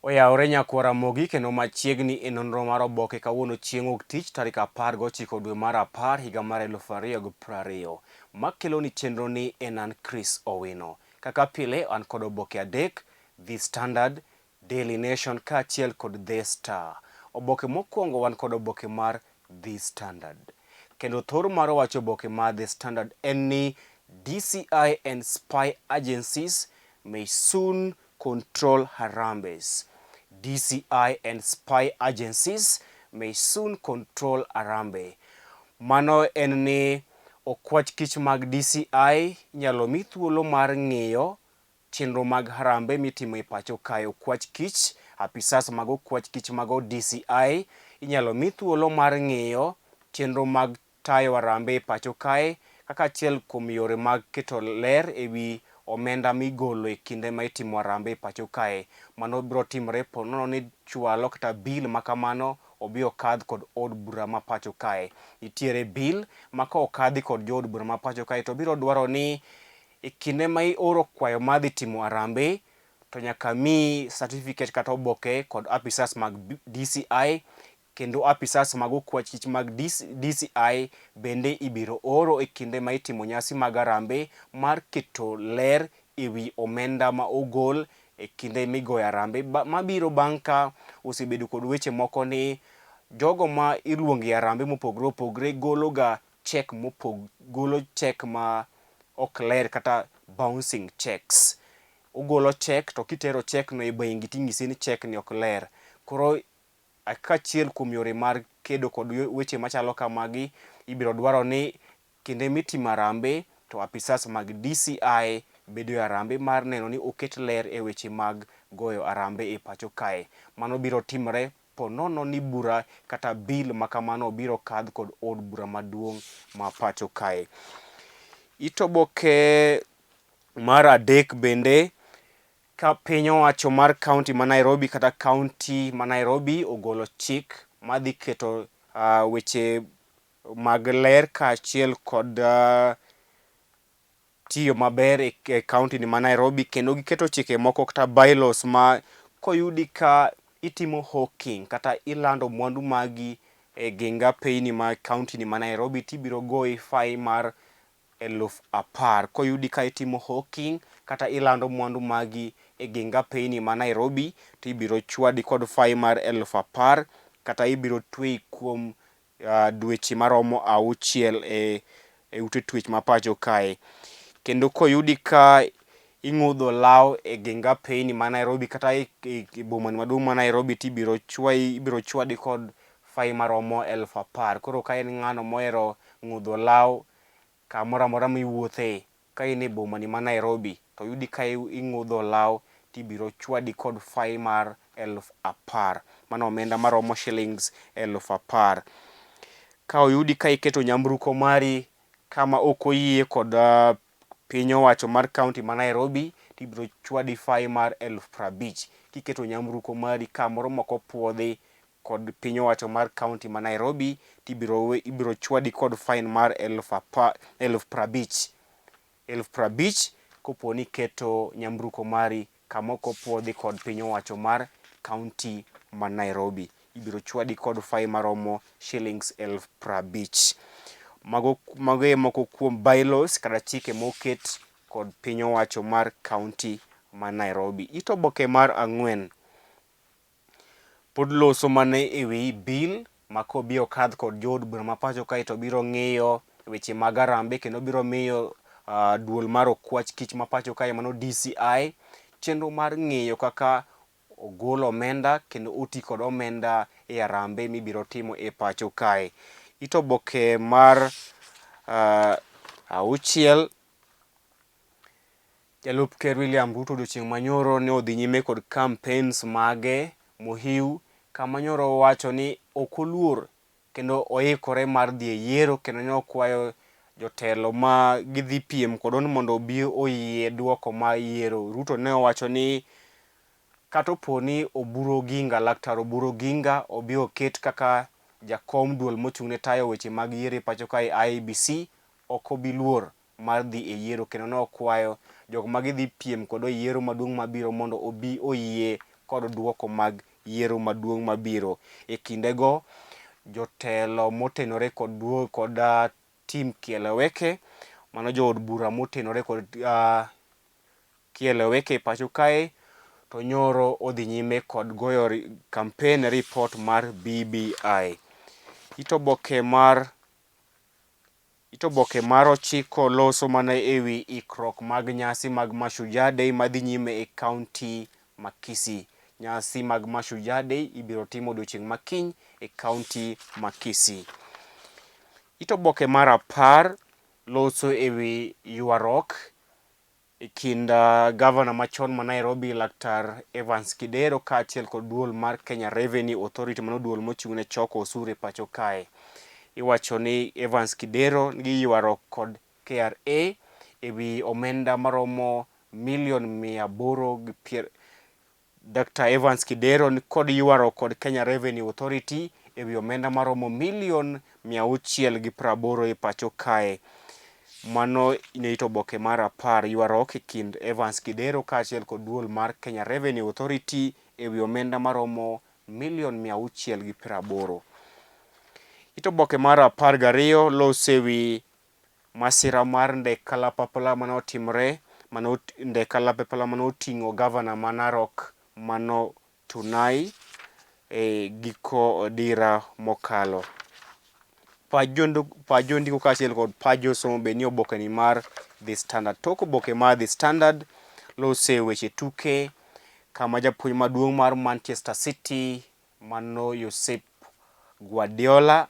Oyawore nyakwar Ramogi kendo machiegni e nonro mar oboke kawuono chieng' wuok tich tarik 19 dwe mar apar higa mar 2020. Makeloni chenro ni en an Chris Owino. Kaka pile an kod oboke adek, The Standard, Daily Nation kaachiel kod The Star. Oboke mokwongo wan kod oboke mar The Standard. Kendo thor mar wach oboke mar The Standard en ni DCI and spy agencies may soon control Harambees. DCI and spy agencies may soon control Harambee. Mano en ni okwach kich mag DCI inyalo mi thuolo mar ng'iyo chenro mag Harambee mitimo e pacho kae. Okwach kich, apisas mag okwach kich mago DCI inyalo mi thuolo mar ng'iyo chenro mag tayo harambee e pacho kae kaka achiel kuom yore mag keto ler e wi omenda migolo e kinde ma itimo harambee e pacho kae. Mano biro timore po nono ni chwalo kata bill ma kamano obi okadh kod od bura ma pacho kae. Nitiere bill ma ka okadhi kod jood bura ma pacho kae to biro dwaro ni e kinde ma ioro kwayo mar dhi timo harambee to nyaka miyi certificate kata oboke kod apisas mag DCI kendo apisas mag okwach kich mag DCI bende ibiro oro e kinde ma itimo nyasi mag harambee mar keto ler e wi omenda ma ogol e kinde migoyo harambee mabiro bang' ka osebedo kod weche moko ni jogo ma iluongo e harambee mopogore opogore golo ga cheque mopog golo cheque ma ok ler kata bouncing cheques. Ogolo cheque to kitero cheque no e bengi ting'isi ni cheque ni ok ler. Koro Kaka achiel kuom yore mar kedo kod weche machalo kamagi, ibiro dwaro ni kinde mitimo arambe to apisas mag DCI bedo e arambe mar neno ni oket ler e weche mag goyo arambe e pacho kae. Mano biro timore po nono ni bura kata bill ma kamano biro kadh kod od bura maduong' ma pacho kae. It oboke mar adek bende Ka piny owacho mar kaunti ma Nairobi kata kaunti ma Nairobi ogolo chik madhi keto weche mag ler kaachiel kod tiyo maber e kaunti ni ma Nairobi kendo giketo chike moko kata bylaws ma koyudi ka itimo hawking kata ilando mwandu magi e geng apeyni ma kaunti ni ma Nairobi tibiro goyi fai mar 10,000. Koyudi ka itimo hawking kata ilando mwandu magi e geng apeyni ma Nairobi to ibiro chwadi kod fai mar 10,000 kata ibiro tweyi kuom dweche maromo auchiel e ute twech ma pacho kae. Kendo koyudi ka ing'udho law e geng apeyni ma Nairobi kata e boma maduong' ma Nairobi to ibiro chwayi ibiro chwadi kod fai maromo 10,000. Koro ka en ng'ano mohero ng'udho law kamoro amora miwuothe ka in e boma ni ma Nairobi to oyudi ka ing'udho olaw to ibiro chwadi kod fai mar 10,000. Mano omenda maromo shillings 10,000. Ka oyudi ka iketo nyamburko mari kama ok oyie kod piny owacho mar kaunti ma Nairobi to ibiro chwadi fai mar 50,000. Kiketo nyamburko mari kamoro mok opuodhi kod piny owacho mar kaunti ma Nairobi to ibiro ibiro chwadi kod fine mar eluf apa 50,000 50,000 kopo ni iketo nyamburko mari kama ok opuodhi kod piny owacho mar kaunti ma Nairobi. Ibiro chwadi kod fine maromo shillings 50,000. Mago mago e moko kuom bylaws kata chike moket kod piny owacho mar kaunti ma Nairobi. It oboke mar ang'wen Pod loso mana e wi bill ma kobi okadh kod jood bura ma pacho kae to biro ng'iyo weche mag harambee kendo biro miyo duol mar okwach kich ma pacho kae mano DCI chenro mar ng'iyo kaka ogol omenda kendo oti kod omenda e harambee mibiro timo e pacho kae. It oboke mar auchiel Jalup Ker William Ruto odiochieng' manyoro ne odhi nyime kod campaigns mage mohiu kama nyoro owacho ni ok oluor kendo oikore mar dhi e yiero kendo ne okwayo jotelo ma gidhi piem kodo ni mondo obi oyie duoko mar yiero. Ruto ne owacho ni kata opo ni Oburu Oginga, Laktar Oburu Oginga obi oket kaka jakom duol mochung' ne tayo weche mag yiero e pacho kae IEBC, ok obi luor mar dhi e yiero kendo ne okwayo jok ma gidhi piem kodo e yiero maduong' mabiro mondo obi oyie kod duoko mag yiero maduong' mabiro. E kindego, jotelo motenore kod kod team Kieleweke, mano jood bura motenore kod Kieleweke e pacho kae, to nyoro odhi nyime kod goyo kampen ripot mar BBI. It oboke mar It oboke mar ochiko loso mana e wi ikruok mag nyasi mag Mashujaa Day madhi nyime e kaunti ma Kisii. Nyasi mag Mashujaa Day ibiro tim odiochieng' ma kiny e kaunti ma Kisii. It oboke mar 10 loso e wi ywaruok e kind gavana machon ma Nairobi Laktar Evans Kidero kaachiel kod duol mar Kenya Revenue Authority, mano duol mochung' ne choko osuru e pacho kae. Iwacho ni Evans Kidero nigi ywaruok kod KRA e wi omenda maromo milion mia aboro gi pier Dr. Evans Kidero ni kod ywaruok kod Kenya Revenue Authority e wi omenda maromo milion 680 e pacho kae. Mano ne it oboke mar 10 ywaruok e kind Evans Kidero kaachiel kod duol mar Kenya Revenue Authority e wi omenda maromo milion 680. It oboke mar 12 loso e wi Masira mar ndek kalapapla mane otimre mane ndek kalapapla mane oting'o gavana ma Narok mano Tunai e giko dira mokalo. Pach jondiko kaachiel kod pach josomo be nie obokeni mar The Standard. Tok oboke mar The Standard lose weche tuke kama japuonj maduong' mar Manchester City Mano Josep Guardiola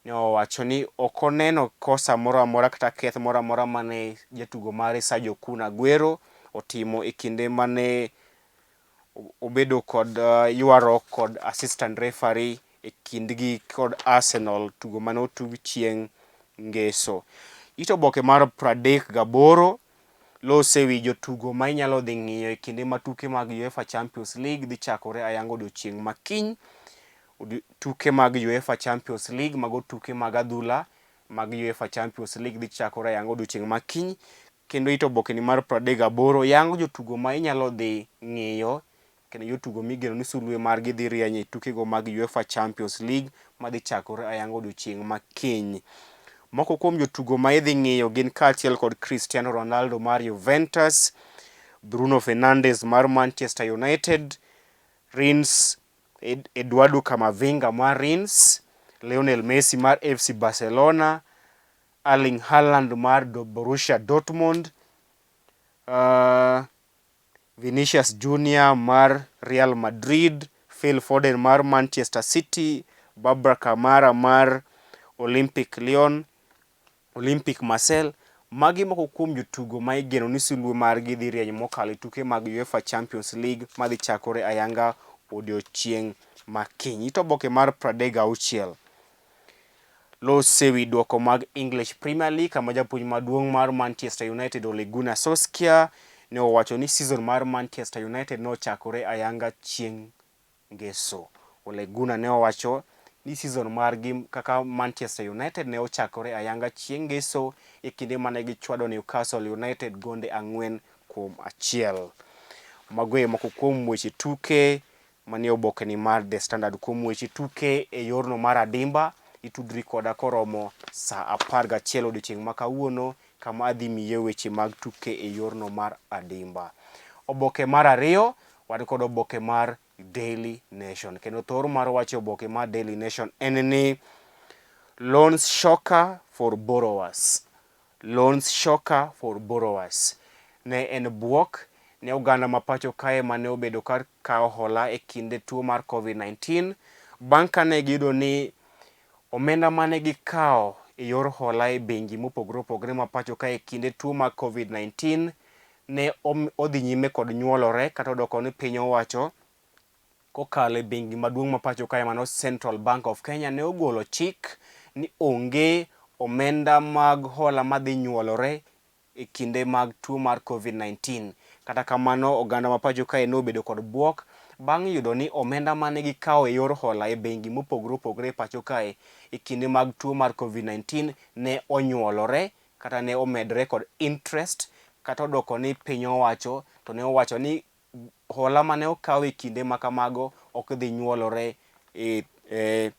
ne owacho ni ok oneno kosa moro amora kata keth moro amora mane jatugo mare Sergio Kun Aguero otimo e kinde mane obedo kod ywaruok kod assistant referee e kindgi kod Arsenal tugo mane otug chieng' ngeso. It oboke mar 38 Los e wi jotugo ma inyalo dhi ng'iyo e kinde ma tuke mag UEFA Champions League dhi chakore ayanga odiochieng' ma kiny. Tuke mag UEFA Champions League, mago tuke mag adhula mag UEFA Champions League dhi chakore ayanga odiochieng' ma kiny. Kendo it obokeni mar 38 yango jotugo ma inyalo dhi ng'iyo kendo jotugo migeno ni sulwe margi dhi rieny e tukego mag UEFA Champions League madhi chakore ayanga odiochieng' ma kiny. Moko kuom jotugo ma idhi ng'iyo gin kaachiel kod Cristiano Ronaldo mar Juventus, Bruno Fernandes mar Manchester United, Rennes Eduardo Camavinga mar Rennes, Lionel Messi mar FC Barcelona, Erling Haaland mar Borussia Dortmund, Vinicius Junior mar Real Madrid, Phil Foden mar Manchester City, Barbara Kamara mar Olympic Lyon, Olympic Marseille. Magi moko kuom jotugo ma igeno ni sulwe margi dhi rieny mokalo e tuke mag UEFA Champions League madhi chakore ayanga odiochieng' ma kiny. It oboke mar 36. Los e wi duoko mag English Premier League kama japuonj maduong' mar Manchester United Ole Gunnar Solskjaer ne owacho ni season mar Manchester United nochakore ayanga chieng' Ngeso. Ole Gunnar ne owacho ni season margi kaka Manchester United ne ochakore ayanga chieng' Ngeso e kinde mane gichwado Newcastle United gonde 4-1. Mago e moko kuom weche tuke Manie obokeni mar The Standard kuom weche tuke e yorno mar adimba, itudri koda koromo saa 11 odiochieng' ma kawuono kama adhi miye weche mag tuke e yorno mar adimba. Oboke mar ariyo, wan kod oboke mar Daily Nation. Kendo thor mar wach e oboke mar Daily Nation en ni loans shocker for borrowers. Loans shocker for borrowers. Ne en buok ne oganda ma pacho kae mane obedo ka kawo hola e kinde tuo mar Covid-19 bang' kane giyudo ni omenda mane gikawo e yor hola e bengi mopogore opogore ma pacho kae e kinde tuo mar Covid-19 ne odhi nyime kod nyuolore kata odoko ni piny owacho kokalo e bengi maduong' ma pacho kae mano Central Bank of Kenya ne ogolo chik ni onge omenda mag hola madhi nyuolore e kinde mag tuo mar Covid-19. Kata kamano, oganda ma pacho kae nobedo kod buok bang' yudo ni omenda mane gikawo e yor hola e bengi mopogore opogore e pacho kae e kinde mag tuo mar Covid-19 ne onyuolore kata ne omedre kod interest kata odoko ni piny owacho to ne owacho ni hola mane okaw e kinde ma kamago ok dhi nyuolore e, e,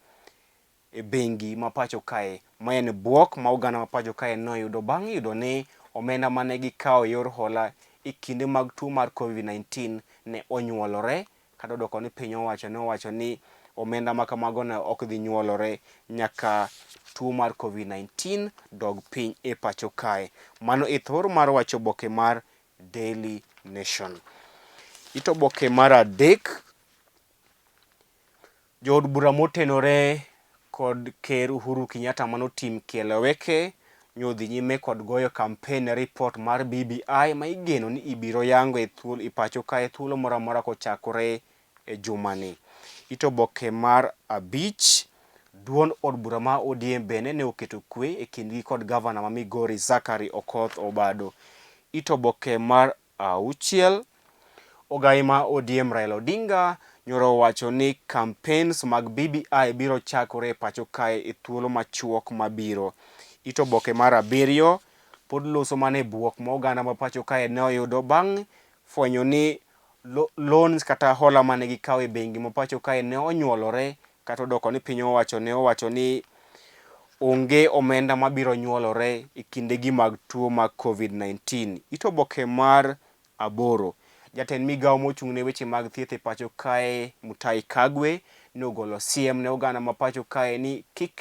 e bengi ma pacho kae. Ma en bwok ma oganda ma pacho kae noyudo bang' yudo ni omenda mane gikawo e yor hola e kinde mag tuo mar Covid-19 ne onyuolore kata odoko ni piny owacho ne owacho ni omenda ma kamago ne ok dhi nyuolore nyaka tuo mar Covid-19 dog piny e pacho kae. Mano e thor mar wach oboke mar Daily Nation. It oboke mar adek Jood bura motenore kod Ker Uhuru Kenyatta mano Tim Kieleweke nyodhi nyime kod goyo kampen ne ripot mar BBI ma igeno ni ibiro yango e thuolo e pacho kae thuolo moro amora kochakore e jumani. It oboke mar abich, duond od bura ma ODM bende ne oketo kwe e kindgi kod gavana ma Migori Zachary Okoth Obado. It oboke mar auchiel. Ogai ma ODM Raila Odinga nyoro owacho ni campaigns mag BBI biro chakore e pacho kae e thuolo machuok mabiro. It oboke mar abiriyo pod loso mana e buok ma oganda ma pacho kae ne oyudo bang' fwenyo ni loans kata hola mane gikawo e bengi ma pacho kae ne onyuolore kata odoko ni piny owacho ne owacho ni onge omenda mabiro nyuolore e kindegi mag tuo mag Covid-19. It oboke mar aboro. Jatend migawo mochung' ne weche mag thieth e pacho kae Mutahi Kagwe ne ogolo siem ne oganda ma pacho kae ni kik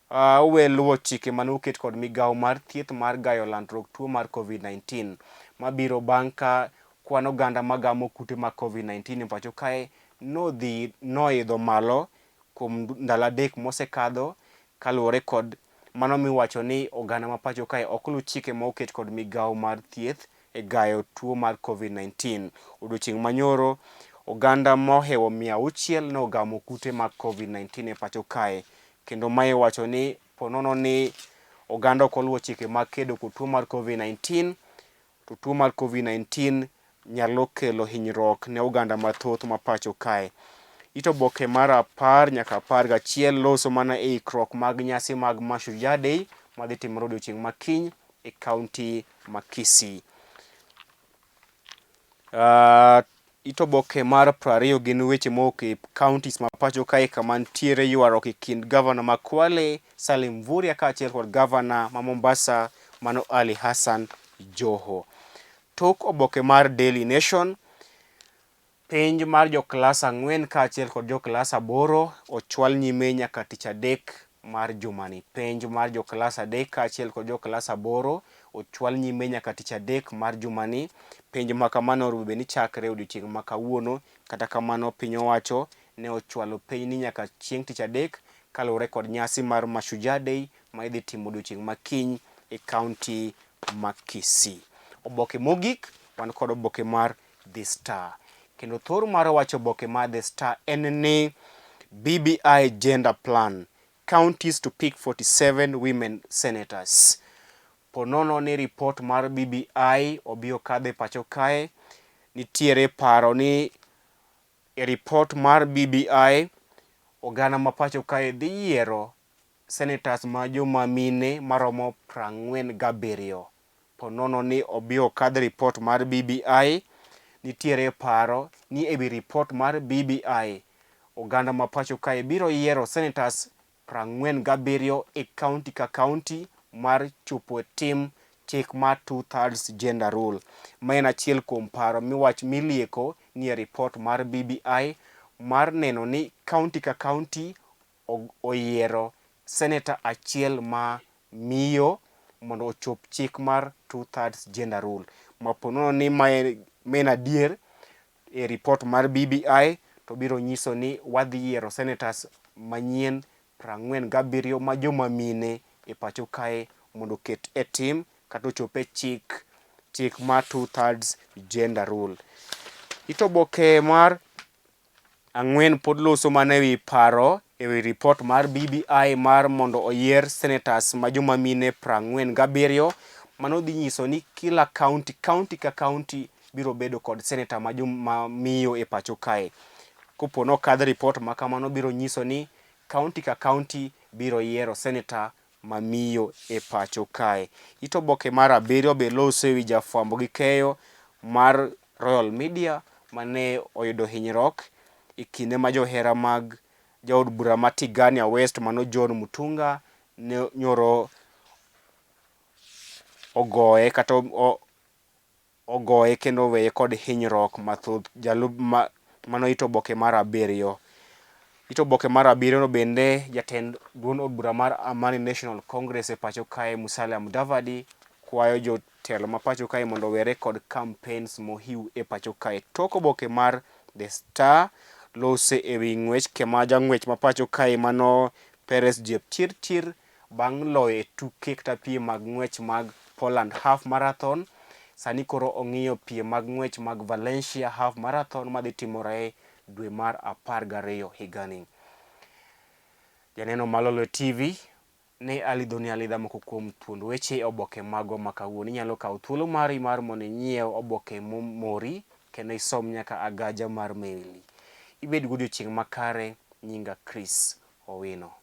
owe luwo chike mane oket kod migawo mar thieth mar gayo landruok tuo mar Covid-19 mabiro bang' ka kwan oganda magamo kute mag Covid-19 e pacho kae nodhi noidho malo kuom ndalo adek mosekadho kaluwore kod mano miwacho ni oganda ma pacho kae ok luw chike ma oket kod migawo mar thieth e gayo tuo mar Covid-19. Odiochieng' manyoro, oganda mohewo 600 nogamo kute mag Covid-19 e pacho kae kendo mae wacho ni ponono ni oganda ok oluwo chike mag kedo kod tuo mar Covid-19 to tuo mar Covid-19 nyalo kelo hinyruok ne oganda mathoth ma pacho kae. It oboke mar 10 nyaka 11 loso mana e ikruok mag nyasi mag Mashujaa Day madhi timore odiochieng' ma kiny e kaunti ma Kisii. It oboke mar 20 gin weche mowuok e counties ma pacho kae kama nitiere ywaruok e kind gavana ma Kwale Salim Mvurya kaachiel kod gavana ma Mombasa mano Ali Hassan Joho. Tok oboke mar Daily Nation, penj mar jo klas ang'wen kaachiel kod jo klas aboro ochwal nyime nyaka tich adek mar jumani. Penj mar jo klas adek kaachiel kod jo klas aboro ochwal nyime nyaka tich adek mar jumani. Penj ma kamano onego bed ni chakre odiochieng' ma kawuono, kata kamano piny owacho ne ochwalo penj ni nyaka chieng' tich adek kaluwore kod nyasi mar Mashujaa Day ma idhi timo odiochieng' ma kiny e kaunti ma Kisii. Oboke mogik wan kod oboke mar The Star. Kendo thor mar wacho oboke mar The Star en ni BBI Gender Plan, Counties to pick 47 women senators. Po nono ni ripot mar BBI obi okadho e pacho kae, nitiere paro ni e ripot mar BBI oganda ma pacho kae dhi yiero senators ma joma mine maromo 47. Po nono ni obi okadh ripot mar BBI, nitiere paro ni ewi ripot mar BBI, oganda ma pacho kae biro yiero senators 47 e kaunti ka kaunti mar chopo e tim chik mar two thirds gender rule. Ma en achiel kuom paro miwach milieko ni e ripot mar BBI mar neno ni kaunti ka kaunti oyiero seneta achiel ma miyo mondo ochop chik mar two thirds gender rule. Ma po nono ni mae en adier e ripot mar BBI to biro nyiso ni wadhi yiero senators manyien 47 ma joma mine e pacho kae mondo oket e tim kata ochop e chik chik mar two thirds gender rule. It oboke mar ang'wen pod loso mana ewi paro ewi ripot mar BBI mar mondo oyier senators ma joma mine 47. Mano dhi nyiso ni kila county, county ka county biro bedo kod senator ma joma miyo e pacho kae. Kopo nokadh ripot ma kamano biro nyiso ni county ka county biro yiero senator ma miyo e pacho kae. It oboke mar abiriyo be loso ewi jafwambo gi keyo mar Royal Media mane oyudo hinyruok e kinde ma johera mag jaod bura ma Tigania West mano John Mutunga ne nyoro ogoye kata ogoye kendo oweye kod hinyruok mathoth. Jalup ma mano it oboke mar abiriyo. It oboke mar abiriyo no bende jatend duond od bura mar Amani National Congress e pacho kae Musalia Mudavadi kwayo jotelo ma pacho kae mondo owere kod campaigns mohiu e pacho kae. Tok oboke mar The Star lose e wi ng'wech kema jang'wech ma pacho kae mano Peres Jepchirchir bang' loyo e tuke kata piem mag ng'wech mag Poland Half Marathon. Sani koro ong'iyo piem mag ng'wech mag Valencia Half Marathon madhi timore dwe mar 12 higani. Janeno ma Lolwe TV ne alidhoni alidha moko kuom thuond weche e oboke magwa ma kawuono. Inyalo kawo thuolo mari mar mondo inyiew oboke momori kendo isom nyaka agaja mar meli. Ibed godiochieng' makare, nyinga Chris Owino.